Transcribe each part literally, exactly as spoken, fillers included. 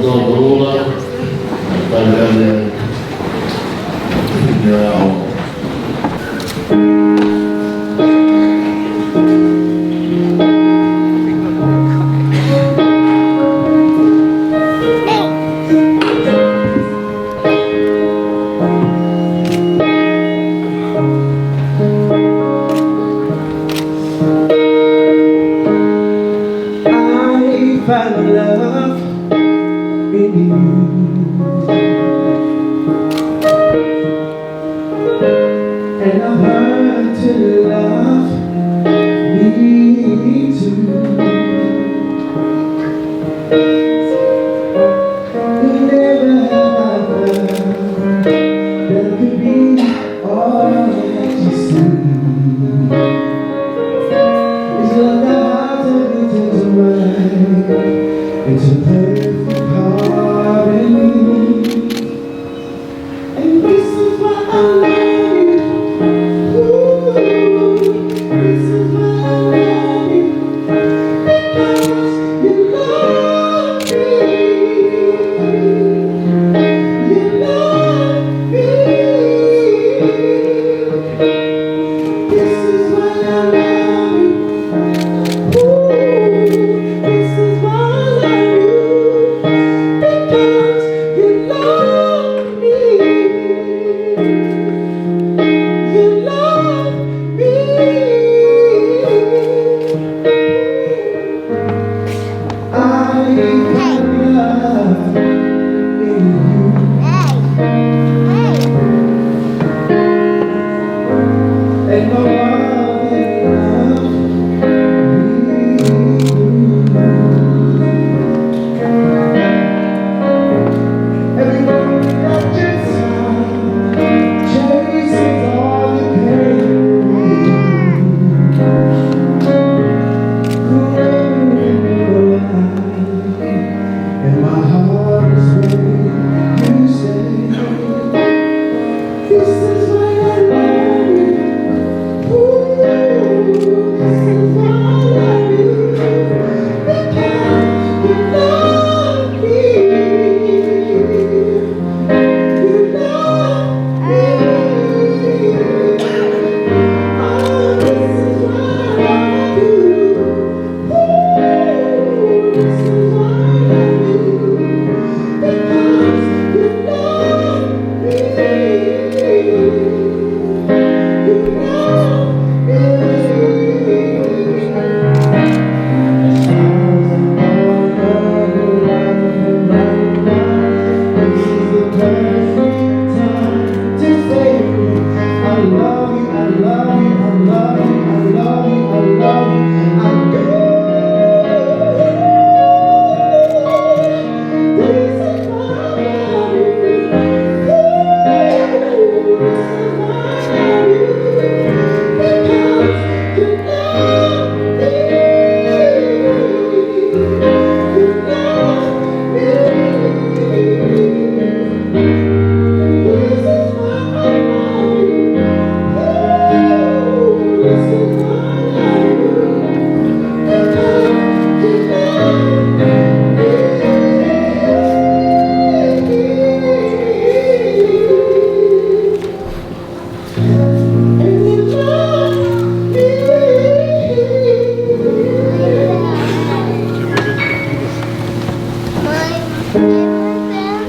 Tō Tōla, Taliane, Nyaho. I found love in you. And I've learned to love me too. Never have I felt that could be all that you see. It's like the heart of the right. It's a perfect harmony. And this is why I love you. Ooh, this is why I love you. Because you love me. You love me. This is why I love you. Ooh, this is why I love you. Because you love me. You love me. I found love in you. And no other love will do. Everyone that just chases all the pain. Whoever you are, and my heart is where you stay. This is why I love you. Ooh, this is why I love you. Because you love me. You love me. Oh, this is why I love you. I love you, I love you, I love you, I love you, I love you, I do. This is why I love you. This is why I love you. Because you love me. You love me.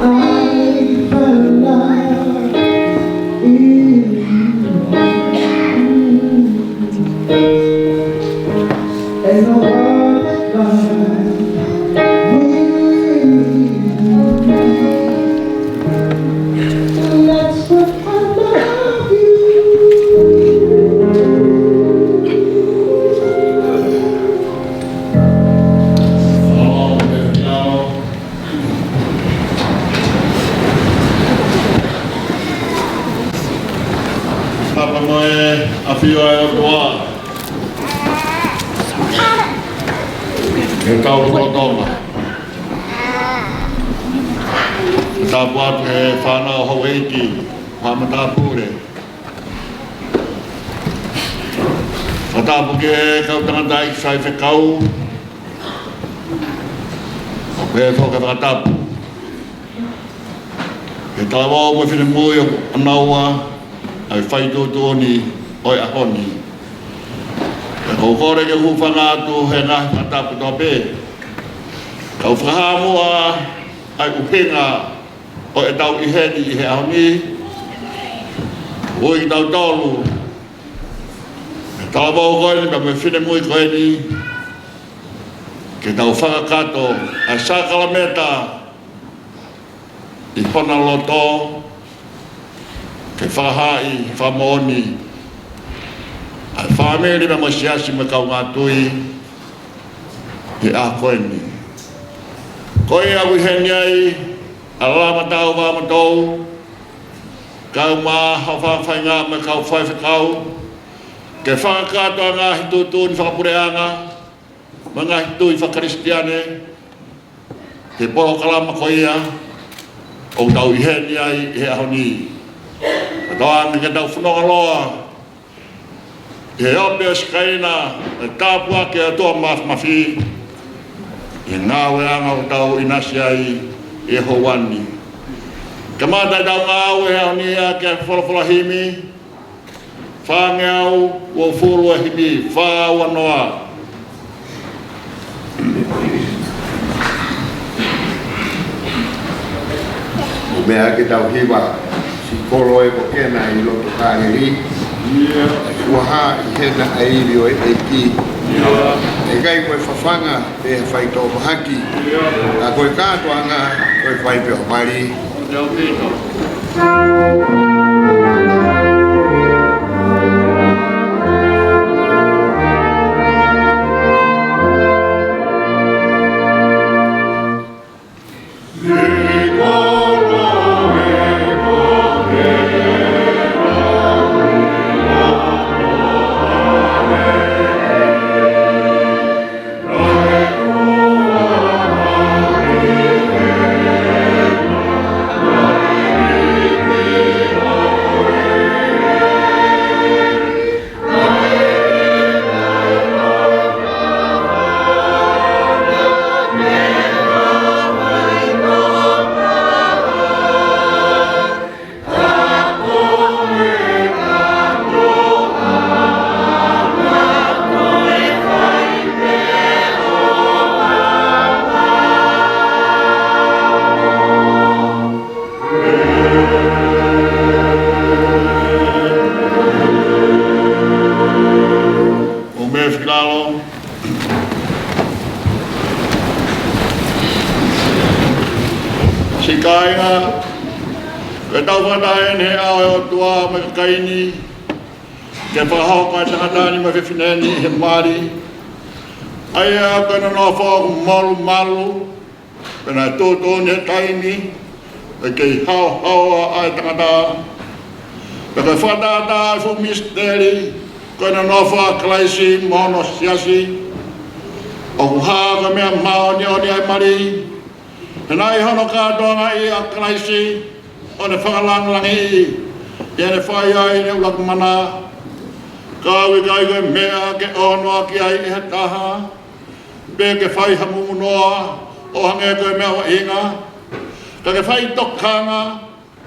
I found love in you. And no other love will do. That's what I love you. Papa mo e ʻafio ʻa e ʻOtua. Ke tau lolotonga. Tapu atu he fānau houʻeiki, fānau matāpule. Fakatapu ki he kau tangataʻeiki faifekau. Pea fakatapu ʻE talavou mo e finemui ʻoku ʻonaua ʻa e fai tuʻutuʻuni ʻo e ʻaho ni. Pea ʻoku ou kole ke u hūfanga atu he ngaahi fakatapu kotoa pē. Ka u fakahā muʻa ʻa e ʻuhinga ʻo ʻetau ʻi heni ʻi he ʻaho ni. Ui kitautolu, ʻe talavou ko eni pea mo e finemui ko eni, ke tau fakakakato ʻa e sākalamēniti ʻi hona loto, ke fakahaaʻi fakamoʻoni ʻa e fāmili pea mo e siasi mo e kaungā tui ʻi he ʻaho ko eni. Ko ia ʻoku ʻi heni ai ʻa Lamatau Vamotou, kau mo haʻa faʻahinga mo e kau faifekau, ke fakakakato ʻa e ngaahi tuʻutuʻuni fakapuleʻanga mo e ngaahi tui fakakalisitiane ki he polokalama ko ia ʻoku tau ʻi heni ai ʻi he ʻaho ni. Ka tau ange ke tau fononga loa ʻi he ope ʻa Sikaina, ʻa e tāpuaki ʻa e ʻOtua Māfimafi, ʻi he ngāueʻanga ʻoku tau ʻinasi ai ʻi he houa ni. Kamata ʻetau ngāue he ʻaho ni ʻaki ʻa e folofola himi, fāngeau uofulu, ʻa e himi fā ua noa. ʻOku meʻa ke tau hiva, siʻi kolo ē ko Kena ʻi loto Kāleli. ʻOku hā ʻi hena ʻa e ivi ʻo e ʻEiki. ʻIkai ko e fafanga pe fai tō mahaki. Ka ko e kātoanga, ko e fai pē ʻo mali. ʻO meʻa fekau. Siʻi kāinga, ko ʻetau fakataha eni he ʻao ʻo e ʻOtua mo e kakai ni, ke fakahoko ʻa e tangata ni mo e fefine ni he mali. ʻA ia ko e nonofo ʻoku molumalu, pea naʻe tuʻutuʻuni he taimi ʻe kei haohaoa ʻa e tangata. Pea ko e fakatātā ʻo e fuʻu misiteli, ko e nonofo ʻa Kalaisi mo hono siasi. ʻOku hā ko e meʻa māʻoniʻoni ʻa e mali, he naʻe ʻi hono kātoangaʻi ʻa Kalaisi, ʻo ne fakalāngilangiʻi ʻi heʻene fai ʻa ʻene ʻuluaki mana. Ka ʻoku ʻikai ko e meʻa ke ʻohonoa ki ai ʻe ha taha, pe ke fai ha mumunoa ʻo hangē ko e meʻa vaʻinga, ka ke fai tokanga,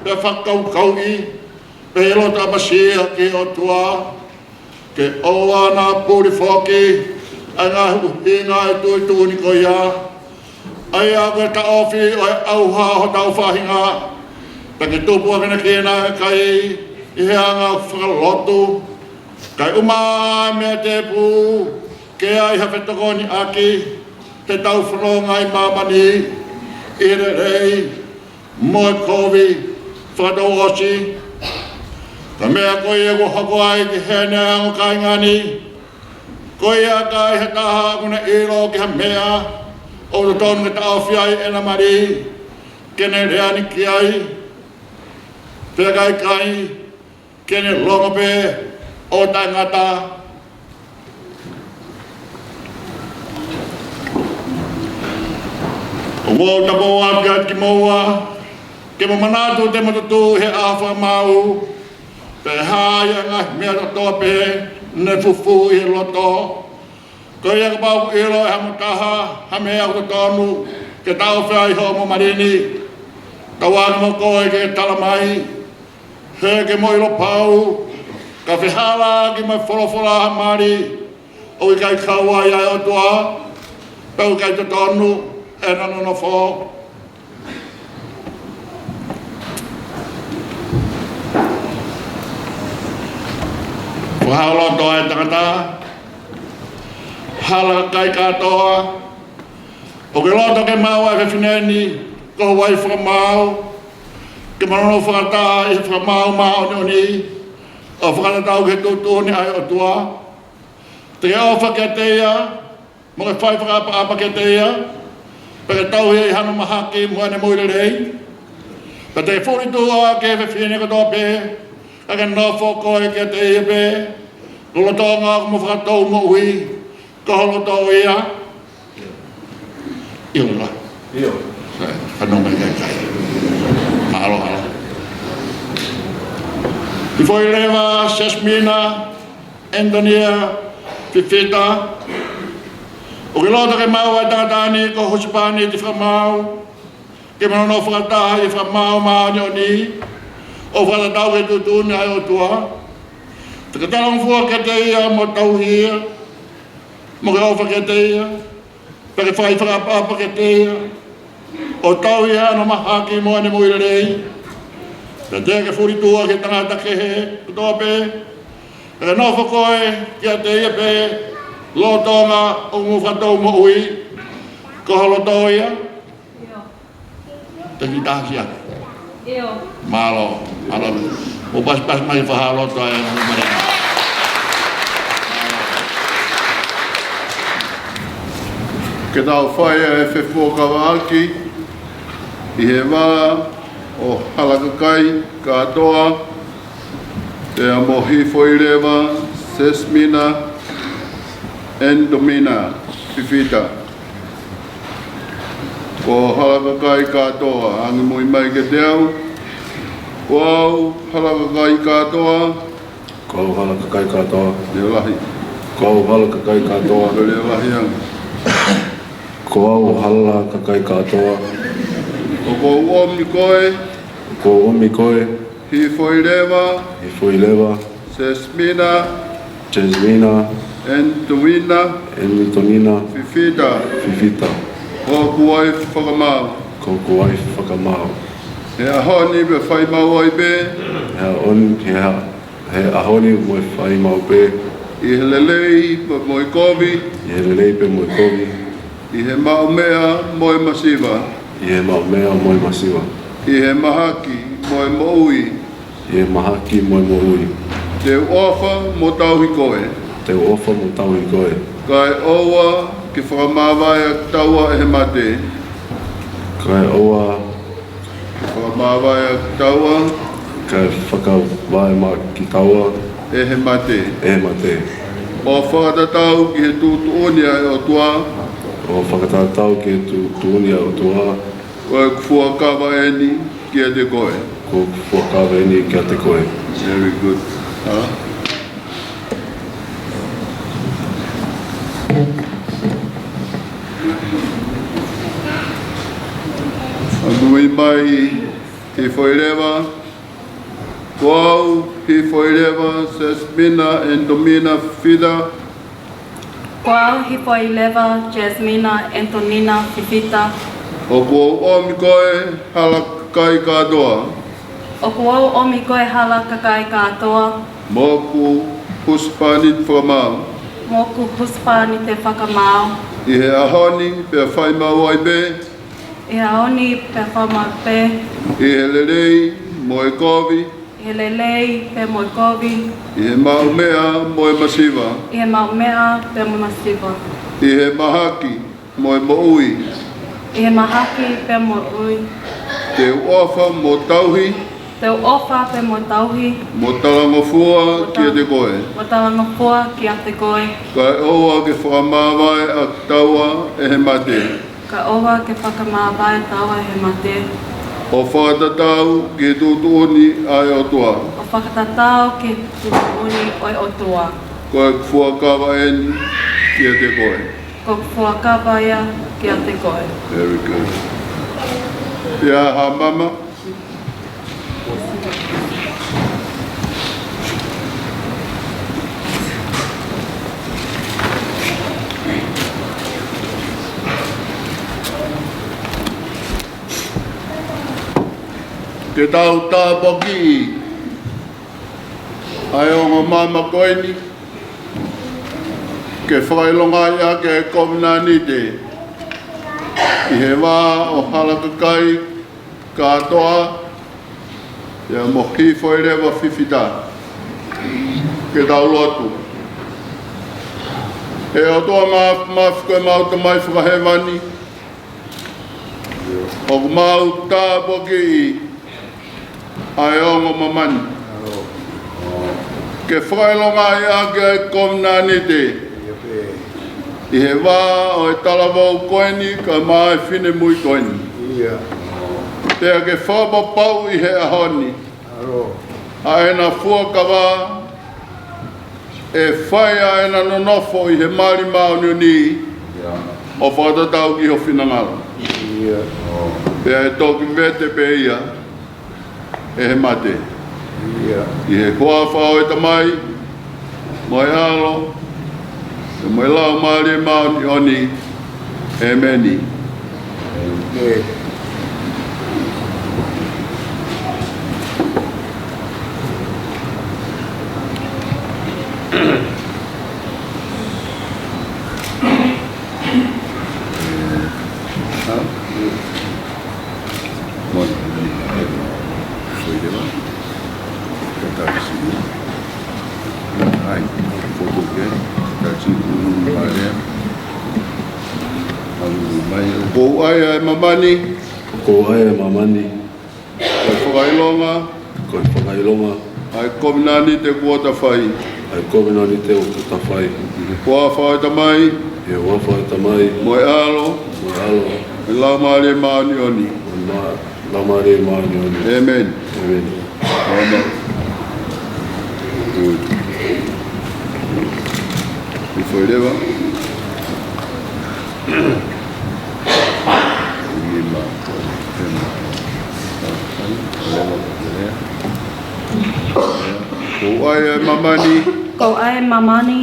pea fakakaukauʻi, pea ʻi he loto ʻapasia ki he ʻOtua, ke ʻoua naʻa puli foki ʻa e ngaahi ʻuhinga ʻo e tuʻutuʻuni ko ia. ʻA ia ko e taʻofi ʻo e ʻauha ʻo hotau faʻahinga, pea ke tupu ʻa kinautolu ʻoku ʻikai ʻi he anga ʻo e fakalotu, kae ʻumaʻā ʻa e meʻa tēpū, ke ʻi ai ha fetokoniʻaki, heʻetau fononga ʻi māmani, ʻi he lelei mo e kovi fakatouʻosi. Ko e meʻa ko ia kuo hoko ai ki heʻene ongo kāinga ni, ko ia ka ʻi ai ha taha ʻoku ne ʻilo ki ha meʻa ʻoku totonu ke taʻofi ai ʻena mali, ke ne lea ni ki ai, pea ka ʻikai, ke ne longo pē ʻo taʻengata. ʻOku ou tapou atu kiate kimoua, ke mou manatu te mou tutu he ʻaho fakamaau, pe ko e hā ʻa e ngaahi meʻa kotoa pē ne fufū ʻi he loto. Ko ia kapau ʻoku ʻilo ʻe hamou taha ha meʻa ʻoku totonu ke taʻofi ai hoʻomou mali ni, Tauange mo koe ke tala mai, he ke mo ʻilo pau, ka fehālaaki mo e folofola ha mali, ʻoku ʻikai kau ai ʻa e ʻOtua, pea ʻoku ʻikai totonu ʻena nonofo. Fakaholoto ʻa e tangata, hala kakai kātoa, ʻoku ke loto ke maʻu ʻa e fefine ni ko ho uaifi fakamaau, ke mo nonofo fakataha ʻi he fakamaau māʻoniʻoni, ʻo fakatatau ki he tuʻutuʻuni ʻa e ʻOtua. Te ke ʻofa kiate ia, mo ke fai fakaʻapaʻapa kiate ia, pea ke tauhi ʻi hano mahaki mo ʻene moʻui lelei. Pea te ke fulituʻa ki he fefine kotoa pē, ka ke nofo koe kiate ia pē, lolotonga ʻoku mo fakatou moʻui, ko ho loto ia. ʻIo la. ʻIo. Sai, fanongo mai kakai. Mālō, mālō. Hifo ʻi leva, Sesmina Antonia Fifita. ʻOku ke loto ke maʻu ʻa e tangata ni ko ho husepāniti fakamaau, ke mo nonofo fakataha ʻi he fakamaau māʻoniʻoni, ʻo fakatatau ki he tuʻutuʻuni ʻa e ʻOtua. Te ke talangofua kiate ia mo tauhi ia, mo ke ʻofa kiate ia, pea ke fai fakaʻapaʻapa kiate ia, ʻo tauhi ʻi hano mahaki mo ʻene moʻui lelei. Pea te ke fulituʻa ki he tangata kehe kotoa pē, pea ke nofo koe kiate ia pē, lolotonga ʻoku mo fakatou moʻui, ko ho loto ia. Te ki taha siʻa. ʻIo. Mālō, mālō. ʻO pasipasi mai fakaholoto ʻa e ngaahi mali. Ke tau fai ʻa e fefuakavaʻaki ʻi he vā ʻo hala kakai kātoa, pea mo Hifo ʻi leva, Sesmina Antonia Fifita. Ko hala kakai kātoa, angimui mai kiate au. Ko au hala kakai kātoa. Ko au hala kakai kātoa. Leʻo lahi. Ko au hala kakai kātoa. Leʻo lahi ange. Ko au hala kakai kātoa. ʻOku ou ʻomi koe. ʻOku ou ʻomi koe. Hifo ʻi leva. Hifo ʻi leva. Sesmina. Sesmina. Antonia. Antonia. Fifita. Fifita. Ko hoku uaifi fakamaau. Ko hoku uaifi fakamaau. He ʻaho ni pea fai maʻu ai pē. He ʻaho ni, he ha-, he ʻaho ni mo e fai maʻu pē. ʻI he lelei pea mo e kovi. ʻI he lelei pea mo e kovi. ʻI he maʻumeʻa mo e masiva. ʻI he maʻumeʻa mo e masiva. ʻI he mahaki mo e moʻui. ʻI he mahaki mo e moʻui. Te u ʻofa mo tauhi koe. Te u ʻofa mo tauhi koe. Kae ʻoua ke fakamāvae ʻa kitaua ʻe he mate. Kae ʻoua. Fakamāvae ʻa kitaua. Kae fakamāvae ʻa kitaua. ʻE he mate. ʻE he mate. ʻO fakatatau ki he tuʻutuʻuni ʻa e ʻOtua. ʻO fakatatau ki he tuʻutuʻuni ʻa e ʻOtua. Ko ʻeku fuakava eni kiate koe. Ko ʻeku fuakava eni kiate koe. Very good. Huh? Angimui mai, Hifo ʻi leva. Ko au, Hifo ʻi leva, Sesmina Antonia Fifita. Ko au, Hifo ʻi leva, Sesmina Antonia Fifita. ʻOku ou ʻomi koe, hala kakai kātoa. ʻOku ou ʻomi koe, hala kakai kātoa. Mo hoku husepāniti fakamaau. Mo hoku husepāniti fakamaau. ʻI he ʻaho ni pea fai maʻu ai pē. ʻI he ʻaho ni pea fai maʻu pē. ʻI he lelei mo e kovi. ʻI he lelei pea mo e kovi. ʻI he maʻumeʻa mo e masiva. ʻI he maʻumeʻa pea mo e masiva. ʻI he mahaki mo e moʻui. ʻI he mahaki pea mo e moʻui. Te u ʻofa mo tauhi. Te u ʻofa pea mo tauhi. Mo talangofua kiate koe. Mo talangofua kiate koe. Kae ʻoua ke fakamāvae ʻa kitaua ʻe he mate. Kae ʻoua ke fakamāvae kitaua ʻe he mate. ʻO fakatatau ki he tuʻutuʻuni ʻa e ʻOtua. ʻO fakatatau ki he tuʻutuʻuni ʻo e ʻOtua. Ko ʻeku fuakava eni kiate koe. Ko ʻeku fuakava ia kiate koe. Very good. Pea hamama. Ke tau tāpuakiʻi ʻa e ongo maama ko eni, ke fakaʻilongaʻi ʻaki e kovinānite ʻi he vā ʻo Halakakai kātoa, pea mo Hifoileva fifita. Ke tau lotu. ʻE ʻOtua Māfimafi, ko ʻemau Tamai Fakahēvani, ʻoku mau tāpuakiʻi ʻa e ongo māmani, ke fakaʻilongaʻi ʻaki ʻa e kovinānite ʻi he vā ʻo e talavou ko eni kae ʻumaʻā e finemui ko eni. Pea ke fakapapauʻi he ʻaho ni ʻa ʻena fuakava, ʻe fai ʻa ʻena nonofo ʻi he mali māʻoniʻoni, ʻo fakatatau ki ho finangalo. Pea ʻe toki vete pē ia ʻe he mate. ʻI he huafa ʻo e Tamai, mo e ʻAlo, mo e Laumālie Māʻoniʻoni. ʻEmeni. Ko ʻai ʻa e māmani. Ko ʻai ʻa e māmani. Ko e fakaʻilonga. Ko e fakaʻilonga. ʻA e kovinānite kuo ta fai. ʻA e kovinānite kuo ta fai. ʻI he huafa ʻo e Tamai. ʻI he huafa ʻo e Tamai. Mo e ʻAlo. Mo e ʻAlo. Mo e Laumālie Māʻoniʻoni. Mo e Laumālie Māʻoniʻoni. ʻEmeni. ʻEmeni. ʻEmeni. Hifoileva. Ko ʻai ʻa e māmani. Ko ʻai ʻa e māmani.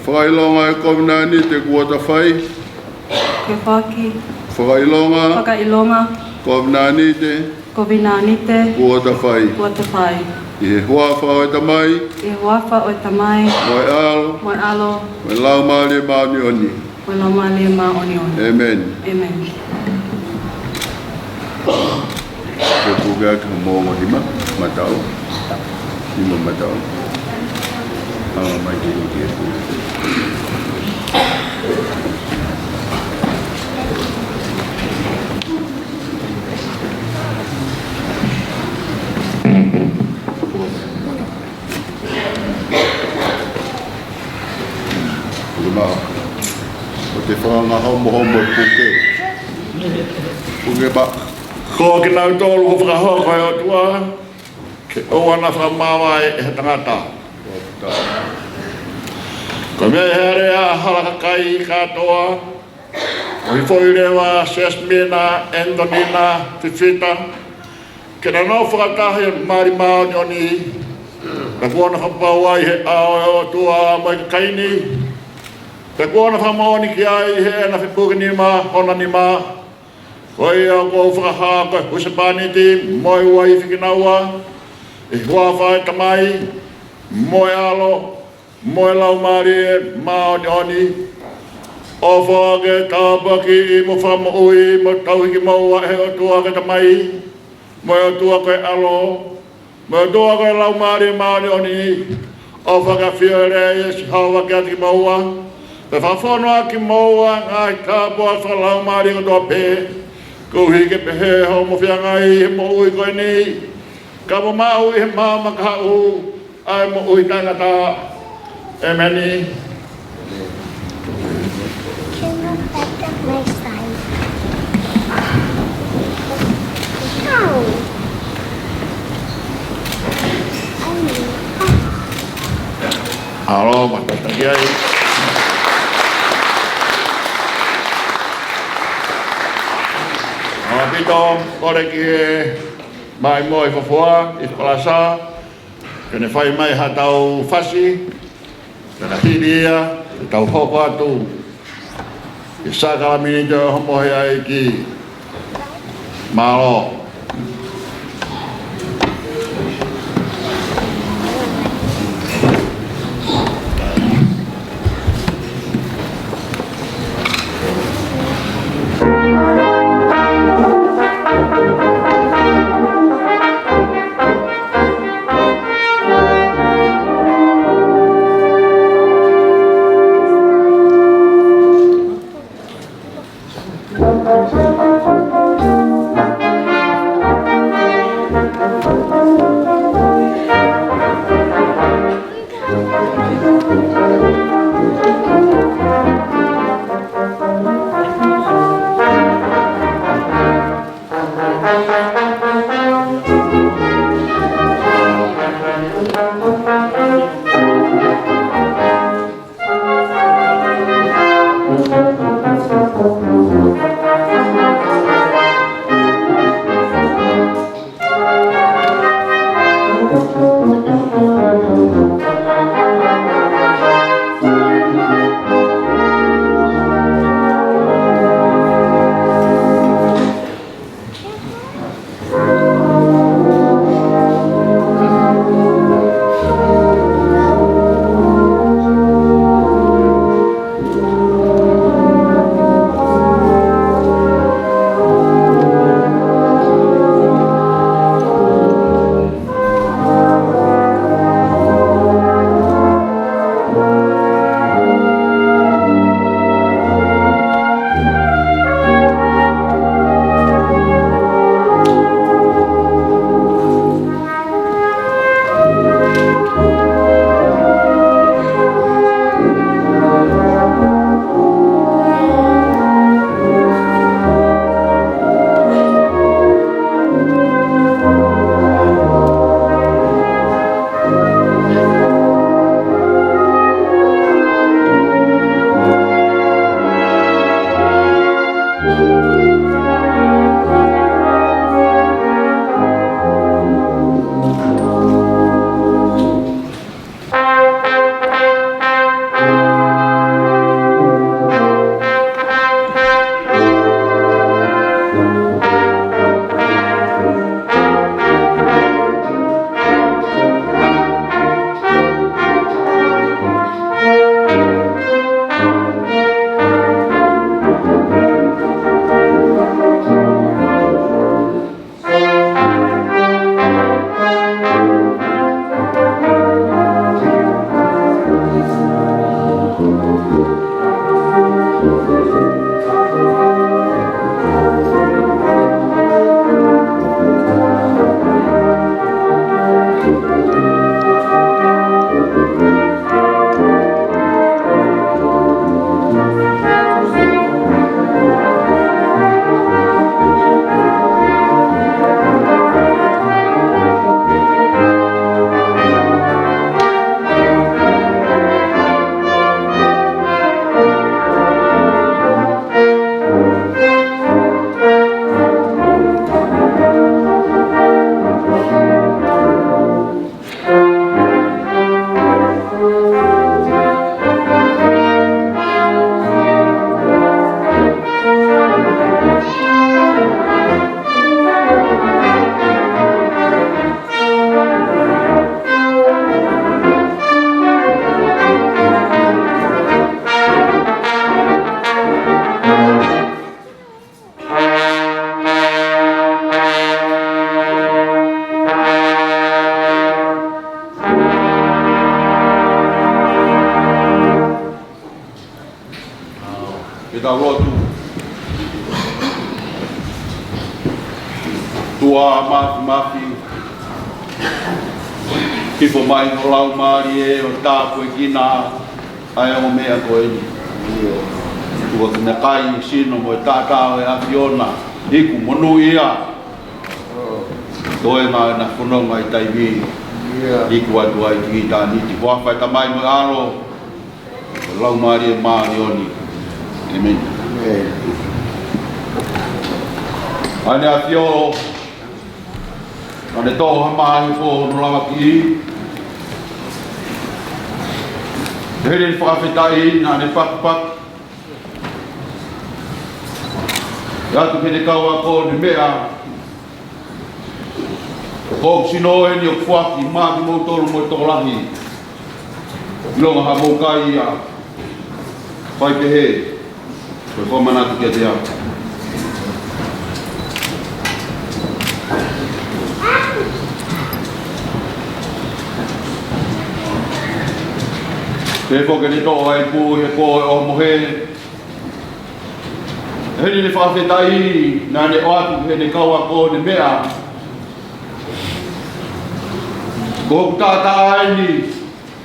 Fakaʻilonga ʻa e kovinānite kuo ta fai. Ke faki. Fakaʻilonga. Fakaʻilonga. Kovinānite. Kovinānite. Kuo ta fai. Kuo ta fai. ʻI he huafa ʻo e Tamai. ʻI he huafa ʻo e Tamai. Mo e ʻAlo. Mo e ʻAlo. Mo e Laumālie Māʻoniʻoni. Mo e Laumālie Māʻoniʻoni. ʻEmeni. ʻEmeni. Ke puke atu mo ongo nima mataʻu. Nima mataʻu. Hanga mai ke puke. Puke maʻa. ʻO te fanga homo homo puke. Puke maʻa. Ko kinautolu kuo fakahoko ʻe he ʻOtua ke ʻoua naʻa fakamāvae ʻe ha tangata. Ko e meʻa ʻi he alea ʻa Halakakai kātoa, ʻo Hifoileva, Sesimina, ʻAnitonina, Fifita, ke na nofo fakataha ʻi he mali māʻoniʻoni, pea kuo na fakapapauʻi ʻe he ʻao ʻo e ʻOtua mo e kakai ni, pea kuo na fakamoʻoni ki ai ʻi heʻena fepukenima hona nima. Ko ia ʻoku ou fakahā ko e husepāniti mo e uaifi kinaua, ʻi he huafa ʻo e Tamai, mo e ʻAlo, mo e Laumālie Māʻoniʻoni, ʻofa ke tāpuakiʻi mo fakamoʻui mo tauhi kimoua ʻe he ʻOtua ko e Tamai, mo e ʻOtua ko e ʻAlo, mo e ʻOtua ko e Laumālie Māʻoniʻoni, ʻofa ke ʻafio lelei ʻa Sihova kiate kimoua, pea fakafonu ʻa kimoua ngaahi tāpuaki fakalaumālie kotoa pē, koeʻuhi ke pehē hoʻomou feangai ʻi he moʻui ko eni, kae mou maʻu ʻi he maama kahaʻu ʻa e moʻui taʻengata. ʻEmeni. Can you back up my side? Ow. ʻAlo, mātaki ai. Pito, kole ki he maʻimoa ʻi Fofoa, ʻi Palasa, ke ne fai mai haʻatau fasi, pea ka hili ia, te tau hoko atu ki he sākalamēniti ʻo e homohe ʻa e ʻEiki. Mālō. Ke tau lotu. ʻOtua Māfimafi, hifo mai ho Laumālie ʻo tāpuekina ʻa e ongo meʻa ko eni. ʻOtua, ke ne kai sino mo e taʻataʻa ʻo e ʻAfiona, iku monūʻia. Toe mai ʻena fononga ʻi taimi ni. Iku atu ai ki ʻitāniti. Huafa ʻo e Tamai mo e ʻAlo, Laumālie Māʻoniʻoni. ʻĒmeni. ʻĒmeni. Naʻa ne ʻafio, naʻa ne toʻo ha mā ʻi he pō hono lavakiʻi. Hili ʻene fakafetaʻi, naʻa ne pakipaki atu ki heʻene kau ako ʻo ne meʻa, Ko hoku sino eni ʻoku foaki maʻa kimoutolu mo e tokolahi. ʻIlonga haʻamou kai ia, fai pehē ko e fakamanatu kiate au. Pea foki ke ne toʻo ʻa e ipu ʻi he pō ʻo e ʻohomohe. Hili ʻene fakafetaʻi, naʻa ne ʻoatu ki heʻene kau ako ʻo ne meʻa, Ko hoku taʻataʻa eni,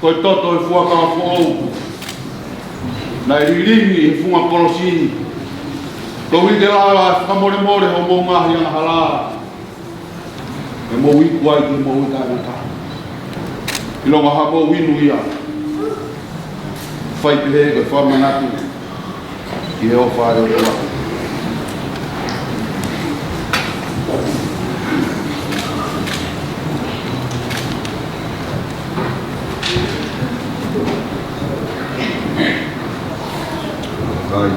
ko e toto ʻo e fuakava foʻou, naʻe lilingi ʻi he funga kolosi. Koeʻuhi ke lava ʻo fakamolemole hoʻomou ngaahi angahala, ʻe mou iku ai ki homou taʻengata. ʻIlonga haʻamou inu ia, fai pehē ko e fakamanatu ki he ʻofa ʻa e ʻOtua. Kai,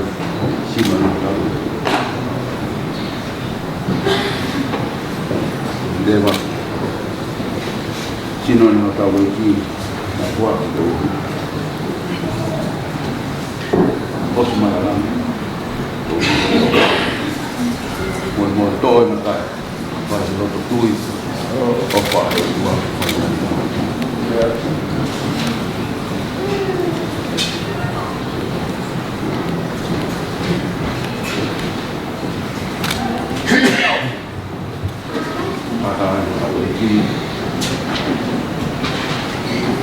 sino ʻene tau. Leva. Sino ʻene tau ʻEiki, na kua ki tau. Osi mai ala. Mo, mo toʻo ʻene kai. Fai loto tui. ʻOfa ʻa e ʻOtua. Tata ʻa e ʻEiki.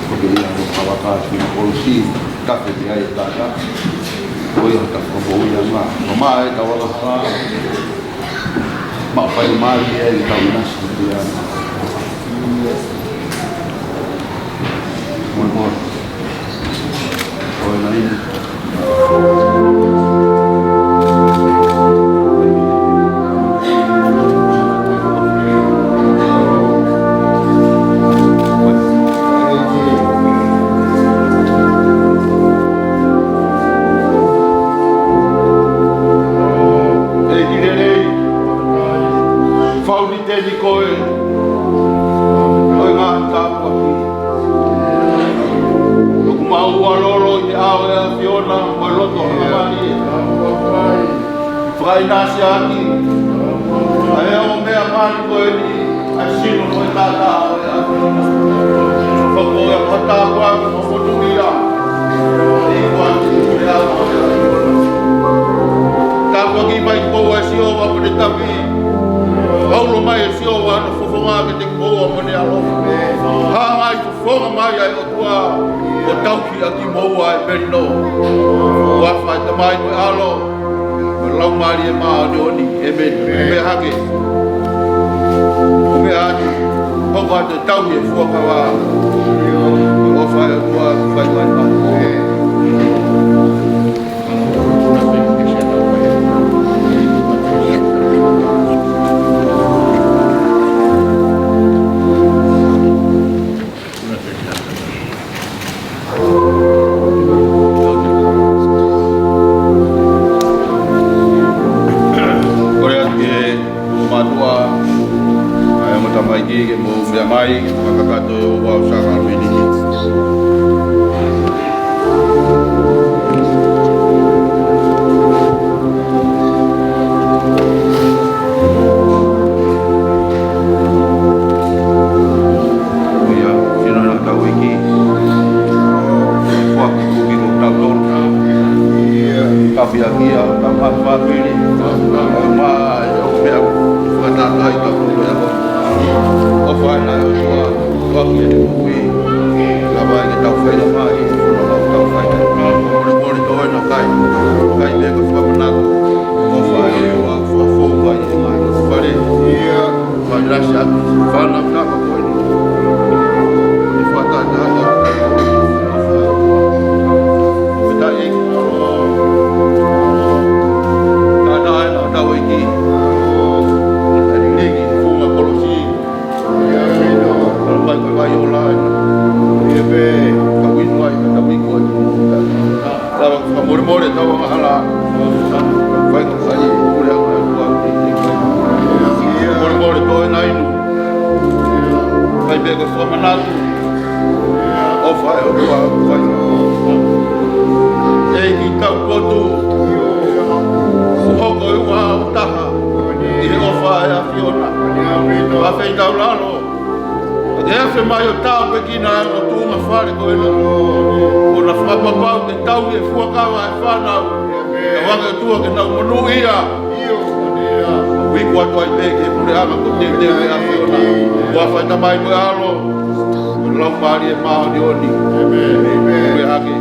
Ko e ia mo kawaka ki he kolosi, tafe ki ai e tata. Ko ia tafe ko ia ma. Mamaʻo e tau angahala. Maʻu fai mali e tau nasi ki ai. Mo, mo. Ko e nai. ʻEiki lelei, fau ni teni koe ʻo e ngaahi tāpuaki. ʻOku mau ʻalu lolo ʻi he ʻao ʻo e ʻAfiona mo e loto hangamālie. Fakaʻinasi ʻaki ʻa e ʻū meʻa mali ko eni, ʻa e sino mo e taʻataʻa ʻo e ʻAfiona. Ko e ʻū meʻa mali ko eni, ʻa e sino mo e taʻataʻa ʻo e ʻAfiona. Tāpuaki mai kimoua ʻe Sihova mo ʻene tavi. Ulo mai ʻe Sihova hono fofonga kiate kimoua mo ʻene ʻAlo. Hanga ʻo fofonga mai ʻa e ʻOtua ʻo tauhi ʻa kimoua ʻe melino. ʻI he huafa ʻo e Tamai mo e ʻAlo mo e Laumālie Māʻoniʻoni. ʻĒmeni. Meʻa hake. Meʻa hake. Hoko atu e tauhi e fuakava. ʻOfa ʻa e ʻOtua, fai mai ma. Kole atu ki he ʻū mātuʻa, ʻa e ongo tamaiki ke mou meʻa mai, fakakakato ʻo ʻoua ʻo sākalamēniti. Ko ia, sino ʻene tau ʻEiki. Foaki kuki ko tau tonu. Kafiakia, tau mafapili. Tau ma, e o mea, fakatatai tau ko ia. ʻOfa ʻa e ʻOtua, foaki e kuki. Lava ke tau fai la mai, tau fai la mai. Mole mole tō ena kai. Kai me ka fakamanatu. ʻOfa ʻa e ʻOtua, fakafoʻou mai e mai. Fale. Ia. Fai lasi atu, fana tapa ko eni. Fata tata. Fita e. Tata e na tau e ki. Ua o taha ʻi he ʻofa ʻa e ʻAfiona. Ua fei tau lalo. Ke afe mai ʻo tāpuekina ʻa e ongo tuʻunga fale ko ena. ʻO na fakapapau ke tau ʻi he fuakava ʻa e fānau. Ka ʻoange ʻOtua ke nau monūʻia. Uiku atu ai pē ki he puleʻanga ko teuteu ʻa e ʻAfiona. Ua fai Tamai mo e ʻAlo. Laumālie Māʻoniʻoni. Pea hake.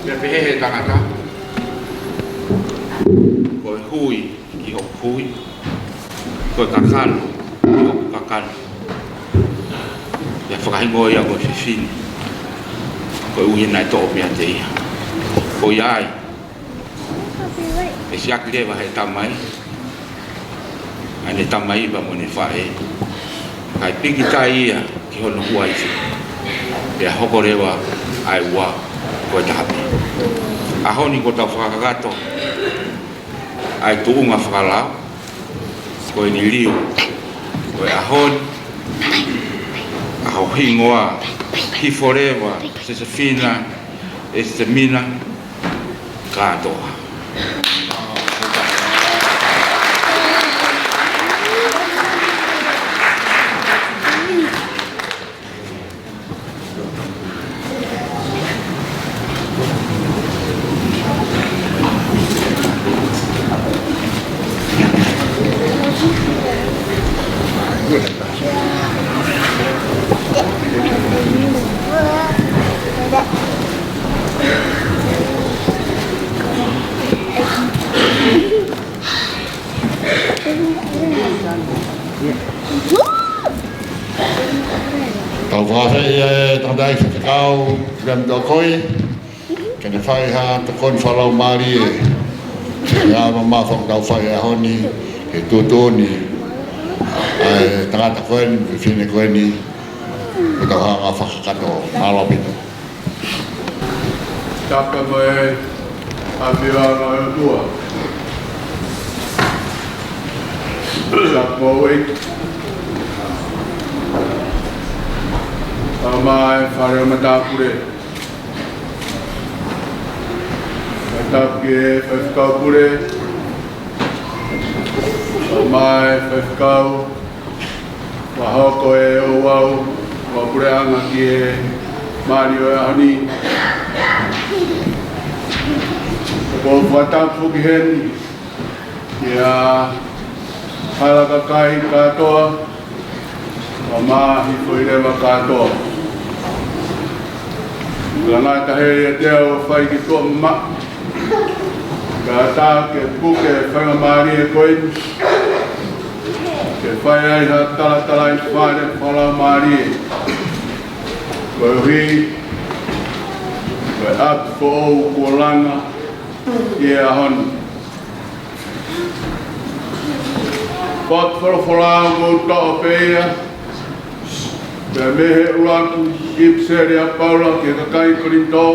Pea pehē ʻe he tangata, ko e hui ki hoku hui, ko e kakano ki hoku kakano. Pea fakahingoa ia ko e fefine, koeʻuhi naʻe toʻo meiate ia. Ko ia ai, ʻe siʻaki leva ʻe he tamai ʻa ʻene tamai pea mo ʻene faʻē, kae pīkitai ia ki hono uaifi, pea hoko leva ʻa e ua ko e taha pē. ʻAho ni kuo tau fakakakato ʻa e tuʻunga fakalao, ko eni liliu ko e ʻaho ni, ʻa ho hingoa, hifo leva Sesefina, Esemina, kātoa. Tau fakaafeʻi e tangataʻeiki faifekau, William Tokoi, ke ne fai ha tokoni fakalaumālie ki he ngāue maʻa fakatau fai ʻaho ni, he tuʻutuʻuni ʻa e tangata ko eni, fefine ko eni, ʻo tau hanga fakakakato. Mālō ʻaupito. Tapu mo e ʻafio ʻa e ʻOtua. Tapu mo e ʻEiki. Tama e fale ʻo matāpule. Tapu ki he faifekau pule. Tama e faifekau. Fakahoko e ouau ʻo e puleʻanga ki he mali ʻo e ʻaho ni. Ko e fakatapu foki heni kia hala kakai kātoa, ʻa e ngaahi foʻi leva kātoa. Ka ngata he ia te au fai ki tuʻa mamaʻo. Kātaki ke puke e faingamālie ko eni ke fai ai ha talatalaifale fakalaumālie. Koeʻuhi ko e ʻapi foʻou kuo langa ʻi he ʻaho ni. Potu folofola ʻoku ou toʻo pē ia pea mei he ʻuluaki ʻipiseli ʻa Paula ki he kakai Kolinitō,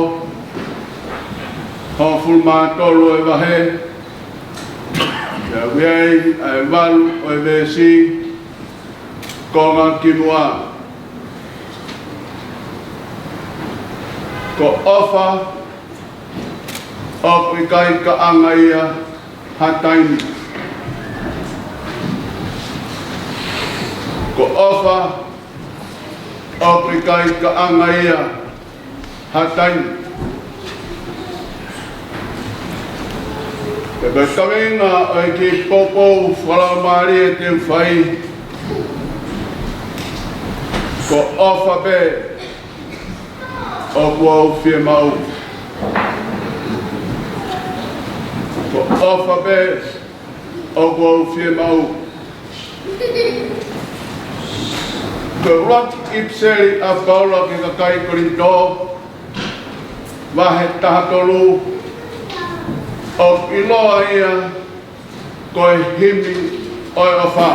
hongofulu mā tolu e vahe, pea ʻoku ʻi ai ʻa e valu ʻo e veesi, konga kimuʻa. Ko e ʻofa ʻoku ʻikai kaʻanga ia ha taimi. Ko e ʻofa ʻoku ʻikai kaʻanga ia ha taimi. Pea ko e kaveinga ʻo e kiʻi poupou fakalaumālie te u fai, ko e ʻofa pē ʻoku ou fiemaʻu. Ko e ʻofa pē ʻoku ou fiemaʻu. Ko e ʻuluaki ʻipiseli ʻa Paula ki he kakai Kolinitō, vahe taha tolu, ʻoku ʻiloa ia ko e himi ʻo e ʻofa.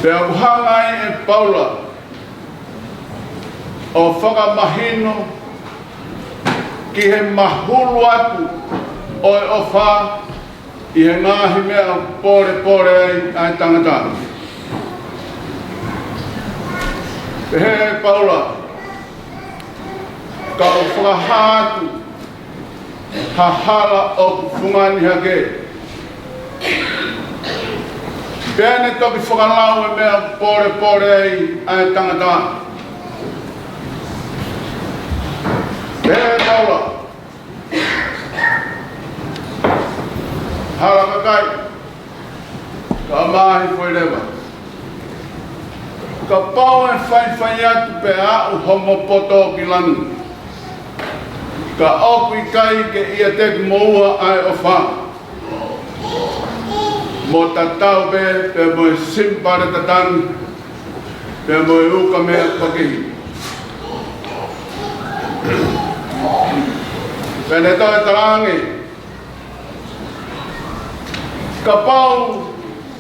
Pea ʻoku hanga ai ʻe Paula ʻo fakamahino ki he mahulu atu ʻo e ʻofa ʻi he ngaahi meʻa ʻoku pōlepole ai ʻa e tangata. Pehē ʻe Paula, ka u fakahā atu ha hala ʻoku fungani hake, pea ne toki fakalau e meʻa ʻoku pōlepole ai ʻa e tangata. Pehē ʻe Paula, hala kakai, ka ʻomai foʻi leva. Kapau ʻe faifai atu pea aʻu homo poto ki langi, ka ʻoku ʻikai ke ʻiate kimoua ʻa e ʻofa, mo tatau pē pea mo e simipale tatangi, pea mo e ukamea pakihi. Pea ne toe talaange, kapau